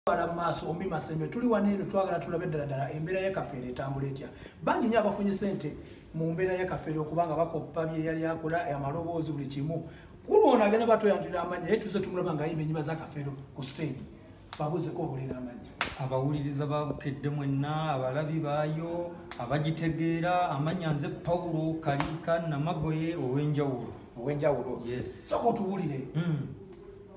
Mu maaso ombi Masembe, tuli wano eno twagala tulabe ddala ddala embeera ya Kafeero etambula etya. Bangi nnyo abafunye sente mu mbeera ya Kafeero okubanga bakoppa bye yali akola, amaloboozi, buli kimu. Kulu ono agenda batweyanjulira amannya, naye tuze tumulaba ng'ayimba ennyimba za Kafeero ku stage. Babuuzeko obulera amannya. Abawuliriza babukedde mwenna, abalabi baayo abagitegeera, amannya nze Pawulo Kaliika Namagoye ow'enjawulo. Ow'enjawulo. Yes. Sooka otuwulire,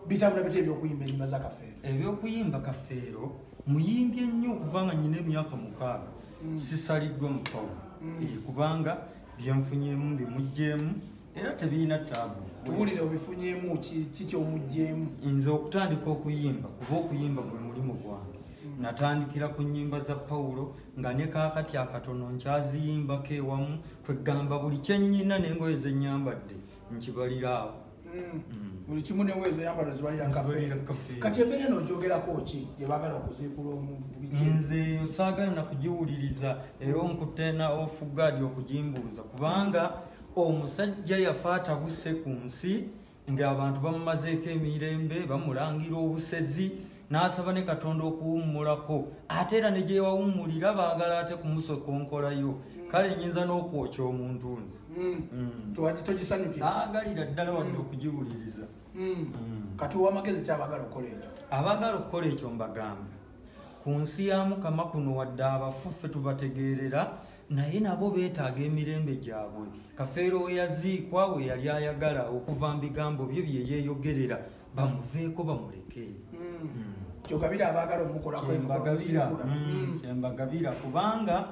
bitambula bitya ebyokuyimba ennyimba za Kafeero? Ebyokuyimba Kafeero muyimbye nnyo okuva nga nyina emyaka 6. Sisaliddwa mu Pawulo, kubanga byenfunyeemu mbimugjeemu era tebirina taabu. Tuwulire, obifunyeemu ki kyomugjeemu? Nze okutandika okuyimba, kuba okuyimba gwe mulimu gwange, natandikira ku nnyimba za Pawulo, nga ne kaakati akatono nkyaziyimbako ewamu. Kwegamba buli kyennyina n'engoye zenyambadde nkibaliraawo. Buli kimu nengoye zoyambala zibalira Nzibalira Kafeero. Kafeero. Kati embeera eno ogyogerako ki gye baagala okuziikula biki? Nze saagala na kugiwuliriza, era onkutte na off guard okugimbuuza, kubanga omusajja yafa atabuse ku nsi ng'abantu bamumazeeko emirembe, bamulangira obusezi, n'asaba ne Katonda okuwummulako. Ate era ne gye wawummulira baagala ate kumusokonkolayo. Kale nyinza n'okwokya omuntu nze. Togisanyukira? Saagalira ddala wadde okugiwuliriza. Kati owamagezi kyabagala okukola ekyo? Abaagala okukola ekyo mbagamba, ku nsi ya Mukama kuno, wadde abafu ffe tubategeerera, naye nabo beetaaga emirembe gyabwe. Kafeero we yaziikwa we yali ayagala okuva mu bigambo bye bye yeeyogerera, bamuveeko bamuleke. Kyogabira abaagala omukolako? Kyembagabira. Okuziikula. Kyembagabira, kubanga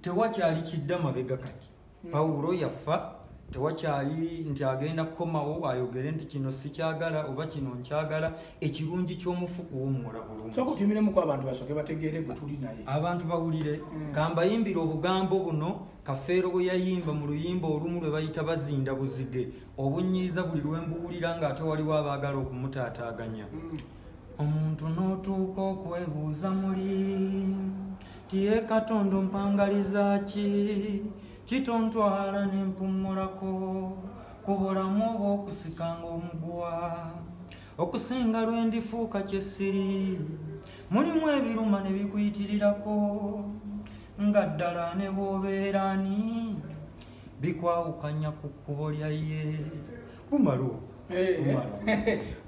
tewakyali kidda mabega. Kati Pawulo yafa, tewakyali nti agenda kukomawo ayogere nti kino sikyagala oba kino nkyagala. Ekirungi ky'omufu kuwummula bulungi. Sooka otuyimiremu abantu basooke bategeere gwe tuli naye. Abantu bawulire. Kambayimbira obugambo buno Kafeero bwe yayimba mu luyimba olumu lwe bayita "Bazinda Buzige", obunyiiza buli lwe mbuwulira ng'ate waliwo abaagala okumutaataaganya. Omuntu n'otuuka okwebuuza muli tiye, Katonda ompangaliza ki kitontwala ne mpummulako ku bulamu obw'okusikanga omuguwa, okusinga lwe ndifuuka kyesiri. Mulimu ebiruma ne bikuyitirirako nga ddala ne bw'obeera ani, bikwawukanya ku kkubo lya ye. Bumalo. Bumala.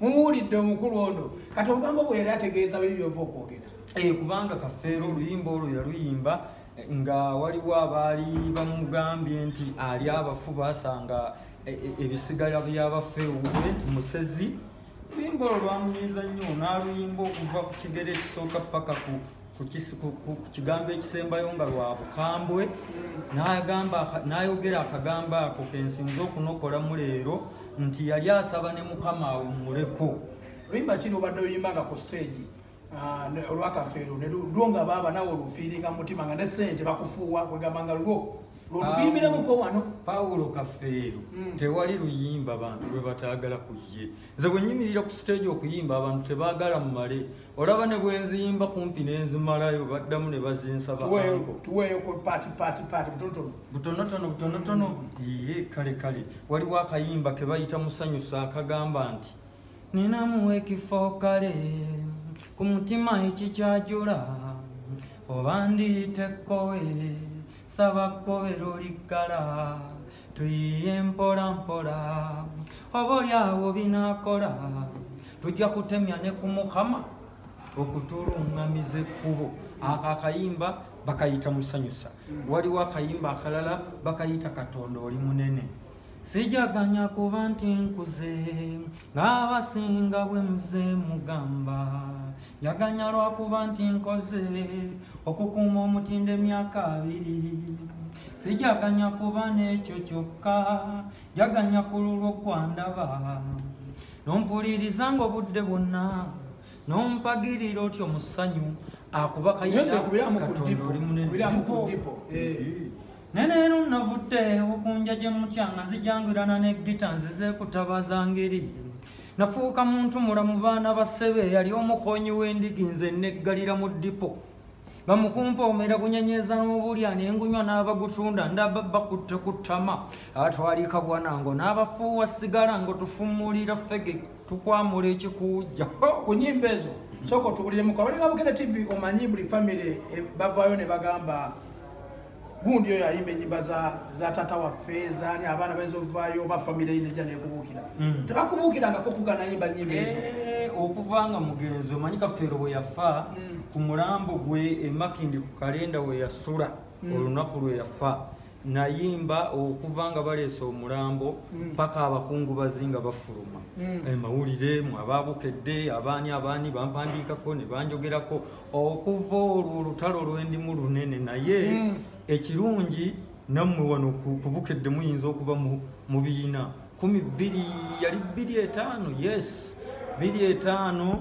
Mumuwulidde omukulu ono. Kati obugambo bwe yali ategeeza biri byova okwogera? Kubanga Kafeero oluyimba olwo yaluyimba nga waliwo abaali bamugambye nti ali abafu basanga ebisigala by'abafu ewuwe, nti musezi. Oluyimba olwo lwamunyiiza nnyo, n'aluyimba okuva ku kigere ekisooka paka ku kigambo ekisembayo nga lwa bukambwe. N'ayogera akagambo ako kensinza okunokolamu leero, nti yali asaba ne Mukama awummuleko. Luyimba kino obadde oyimba nga ku stage olwakafeero ne lwo nga baaba nawe olufiiringa mu mutima nga ne sente bakufuuwa, kwegamba nga lwo lwolutuyimiremukko wano? Pawulo Kafeero, tewali luyimba bantu lwe bataagala ku ye. Nze bwe nyimirira ku stage okuyimba, abantu tebaagala mumale. Olaba ne bwe nziyimba kumpi nenzimalayo, baddamu ne bazinsaba. Anko. Tuweeyoko part part part butonotono. Butonotono, butonotono. Iye, kale kale, waliwo akayimba ke bayita "Musanyusa" akagamba nti, ninamu ekifo kale ku mutima ekikyajula, oba ndiyite kkowe, saba kkobero liggala, tuyiye mpola mpola, oba oliawo binaakola, tujja kutemya ne ku Mukama okutuluŋŋamiza ekkubo. Ako akayimba bakayita "Musanyusa". Waliwo akayimba akalala bakayita "Katonda Oli Munene". Sijaganya kuba nti nkuze ng'abasinga bwe muze mugamba, njaganya lwakuba nti nkoze okukuuma omutindo emyaka 20. Sijaganya kuba n'ekyo kyokka, njaganya ku lulwo gwandaba nompuliriza ng'obudde bwonna nompagirira otyo mu ssanyu. Akuba kayita Nyoze kubiramu ku "Katonda dipo, Oli Munene". kubiramu ku Dipo. dipo. Neneero navudde okunja gye mutya nga nzijangirana ne gita, nzize kutabaza ngeri nafuuka muntu mulamu. Baana basebe, yali omukonyi w'endigi, nze neggalira mu dipo, bamukumpoomera gunyenyeza n'obulya nengunywa n'abagutunda, ndaba bakutte ku ttama, atwalika bwanango n'abafuuwa sigala ngo tufumulira fege tukwamula ekikuwujja. Ku nyimba ezo Sooka otubuliremu abali ba Bukedde TV. Omanyi buli famire bavaayo ne bagamba gundi oyo ayimba enyimba za taata waffe zaani, abaana bayinza ovaayo oba famire nejja nekubuukira. Tebakubuukirangako kugana yimba nyimba ezo? Okuva nga mugenzi, omanyi Kafeero bwe yafa, ku mulambo gwe emakindi ku kalenda we yasula, olunaku lwe yafa nayimba okuva nga baleese omulambo paka abakungubazi nga bafuluma. Mawulire mu ababukedde, abaani abaani bampandiikako ne banjogerako. Okuva olwo olutalo lwendimu lunene, naye ekirungi nammwe wano ku Bukedde muyinza okuba mu biina 12, yali 25, yes, 25.